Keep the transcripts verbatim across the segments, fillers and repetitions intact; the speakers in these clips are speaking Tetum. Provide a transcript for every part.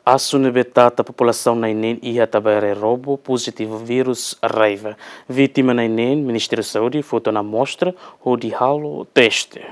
Asu ne'ebé tata populasaun na'in-neen iha Atabae Rairobo pozitivu virus raiva. Vítima na'in-neen, Ministériu Saúde foti ona amostra hodi halo teste.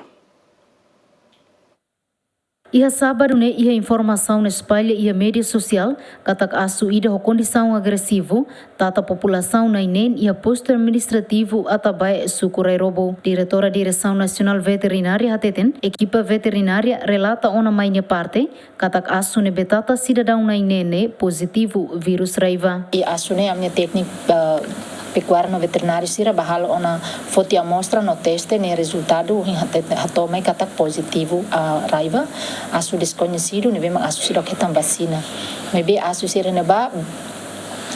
Iha sábadu ne'e iha informasaun ne'e espalla iha média sosiál katak asu ida ho kondisaun agresivu tata populasaun na'in-neen iha postu administrativu Atabae, suku Rairobo. Diretora Diresaun Nasionál Veterinária hateten, ekipa veterinária relata ona mai nia parte katak asu ne'ebé tata sidadaun na'in-neen ne'e pozitivu virus raiva. I asu ne'e ami-nia tékniku, eh, pekuária no veterináriu sira bá halo ona foti amostra no teste, nia rezultadu ohin hate-, hato'o mai katak pozitivu, ah, raiva, asu deskoñesidu, ne'ebé mak asu seidauk hetan vasina. Maibé asu sira ne'ebá,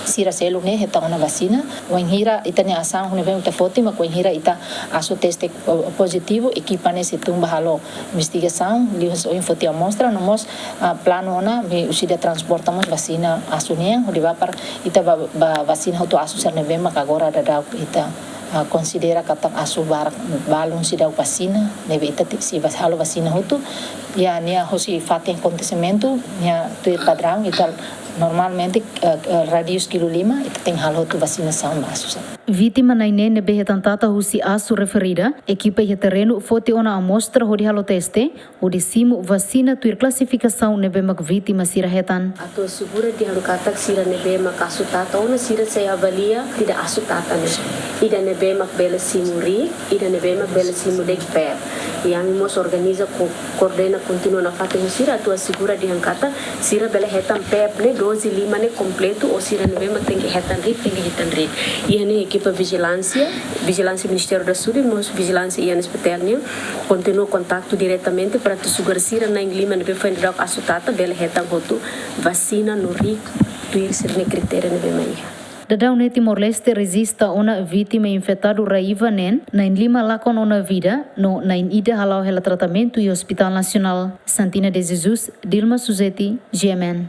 sira seluk ne'e hetan ona vasina. Wainhira ita-nia asaun ne'ebé mak ita foti, mak wainhira ita asu teste, o, pozitivu, ekipa ne'e sei tun bá halo investigasaun, liuhusi ohin foti amostra, no mós, ah, planu ona, ami husik ida transporta mós vasina asu nian, hodi bá para ita bá, bá vasina hotu asu sira ne'ebé mak agora daudaun ita, ah, konsidera katak asu barak balun seidauk vasina, ne'ebé ita te-, sei bá halo vasina hotu. Iha nia hosi fatin akontesimentu, nia tuir padraun, ita normalmente, eh, eh, radius kilu lima, ita tenke halo hotu vasinasaun ba asu sira. Vítima na'in-neen ne'ebé hetan tata husi asu referida, ekipa iha terrenu foti ona amostra hodi halo teste, hodi simu vasina tuir klasifikasaun ne'ebé mak vítima sira hetan. Atu asegura dehan katak sira ne'ebé mak asu tata ona, sira sei avalia tiha asu tata ne'e. Ida ne'ebé mak bele simu rik, ida ne'ebé mak bele simu de'it pep. I ami mós organiza ko-, koordena kontinua nafatin ho sira atu asegura dehan katak sira bele hetan pep ne'e, doze lima ne'e kompletu, ou sira ne'ebé mak tenke hetan rik, tenke hetan rik. Iha ne'e ekipa vijilánsia, vijilánsia Ministériu da Saúde, mós vijilánsia iha ne'e S P T L nian, kontinua kontaktu diretamente para atu asegura sira na'in-lima ne'ebé foin daudauk asu tata bele hetan hotu vasina no rik tuir sira-nia kritéria ne'ebé mak iha. Daudaun ne'e Timor-Leste rejista ona vítima infetadu raiva neen na'in-lima lakon ona vida, no na'in-ida hala'o hela tratamentu iha Hospital Nasionál. Santina de Jesus, Dilma Suzeti, G M N.